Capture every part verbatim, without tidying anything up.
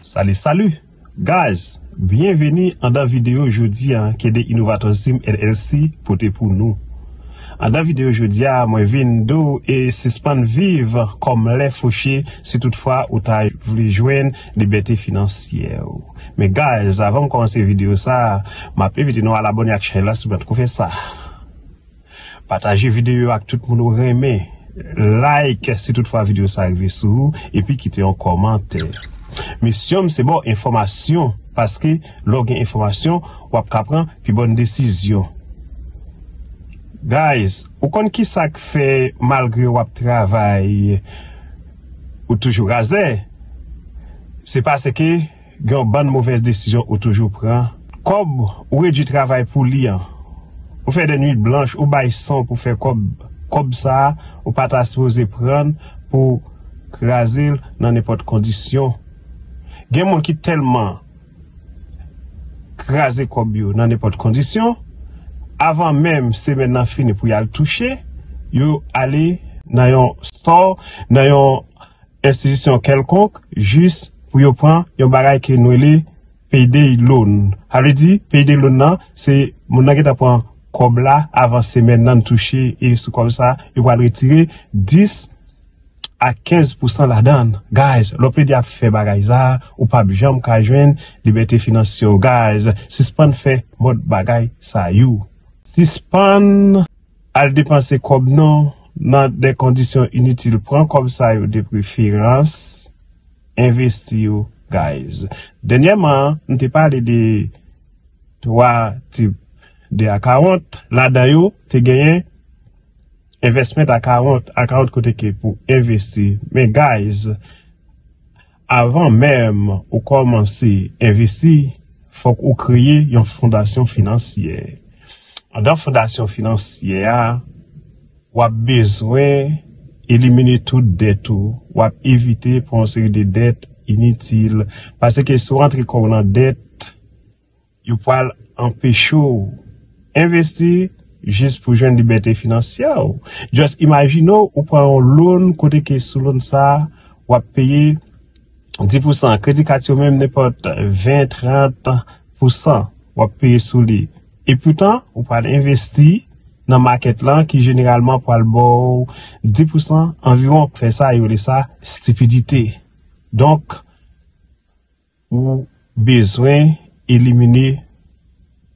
Salut, salut! Guys, byenveni andan videyo jodi a ke The Innovators Team L L C pote pou nou. Andan videyo jodi a, mwen vin di w e sispann viv kòm lè foche si toutfwa ou ta vle jwenn libète finansyè w. Men guys, avan m kòmanse videyo sa, m ap envite nou al abòne ak chanèl la si w pa t ko fè sa. Pataje videyo ak tout moun ou renmen. Like si toutfwa videyo sa rive sou ou, epi kite yon kòmantè. Misyon m se ba w enfòmasyon, paske lè w gen enfòmasyon, w ap ka pran pi bòn desizyon. Guys, ou konn ki sa k fè malgre w ap travay, ou toujou razè? Se paske gen yon bann movèz desizyon ou toujou pran. Kòb ou redui travay pou li an. Ou fè de nuit blanch, ou bay san pou fè kòb. Kòb sa a, ou pa ta sipoze pran pou kraze l nan nenpòt kondisyon. Gen moun ki tèlman kraze kòb yo nan nenpòt kondisyon, avan menm semèn nan fini pou y al touche, yo ale nan yon store, nan yon enstitisyon kèlkonk jis pou yo pran yon bagay ke nou rele payday loan. Sa vle di, payday loan nan, se moun nan gentan pran kòb la avan semèn nan touche, e sou kòb sa, yo pral retire dis a kenz pousan ladan l. Guys, lè w plede ap fè bagay sa, ou p ap janm ka jwenn libète finansyè w. Guys, sispann fè mòd bagay sa yo. Sispann al depanse kòb nou nan de kondisyon initil. Pran kòb sa yo de preferans, envesti yo, guys. Dènyèman, m te pale de twa tip de account. Ladan yo, te genyen investment account, account kote ke pou envesti. Men guys, avan menm ou kòmanse envesti, fòk ou kreye yon fondasyon finansyè. Andan fondasyon finansyè a, w ap bezwen elimine tout dèt ou. W ap evite pran yon seri de dèt initil. Paske si w rantre kò w nan dèt, yo pral anpeche w envesti jis pou jwenn libète finansyè w. Just imajine w, ou pran yon loan kote ke sou loan sa a, w ap peye dis pousan. Kredi kat yo menm, nenpòt ven, trant pousan w ap peye sou li. E poutan, ou pral envesti nan market lan ki jeneralman pral ba w dis pousan anviwon. Fè sa, yo rele sa stipidite. Donk, ou bezwen elimine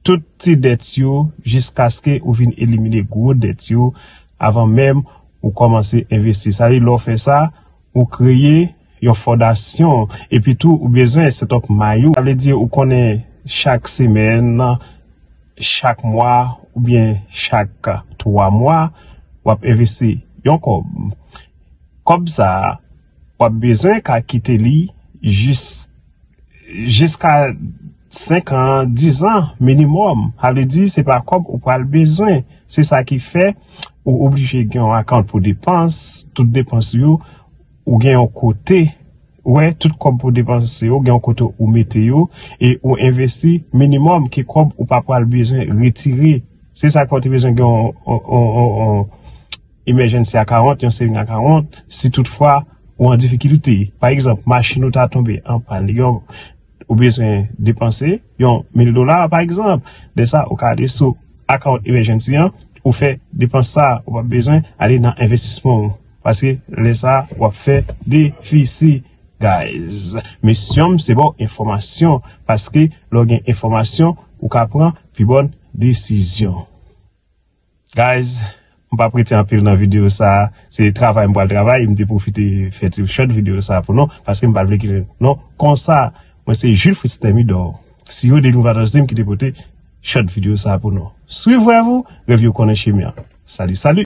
tout ti dèt yo jiskaske ou vin elimine gwo dèt yo avan menm ou kòmanse envesti. Sa vle di, lè w fè sa, ou kreye yon fondasyon. Epi tou, ou bezwen set up may ou. Sa vle di, ou konnen chak semèn, chak mwa, oubyen chak twa mwa, w ap envesti yon kòb. Kòb sa a, w ap bezwen ka kite li jis, jiska senk an, diz an minimòm. Sa vle di, se pa kòb ou pral bezwen. Se sa ki fè ou oblije gen yon account pou depans. Tout depans yo, ou gen yon kote. Ou wè, tout kòb pou depanse yo, gen yon kote ou mete yo, e ou envesti minimòm ke kòb ou pa pral bezwen retire. Se sa k fè w te bezwen gen yon, yon, yon, yon, yon emergency account, yon saving account, si toutfwa ou an difikilte. Pa egzanp, machin ou ta tonbe an pàn, li gen, ou bezwen depanse yon mil dola, pa egzanp. Lè sa, ou ka ale sou account emergency an, ou fè depans sa, ou p ap bezwen ale nan envestisman w. Paske lè sa, w ap fè defisi, guys. Misyon m, se ba w enfòmasyon. Paske lè w gen enfòmasyon, ou ka pran pi bòn desizyon. Guys, m p ap rete anpil nan videyo sa a. Se travay m pral travay. M te pwofite fè ti short videyo sa a pou nou, paske m pa t vle kite nou konsa. Mwen se Jules Fritz Thermidor, C E O de Innovators Team, ki te pote short videyo sa a pou nou. Swiv rèv ou, rèv yo konnen chemen an. Salut, salut!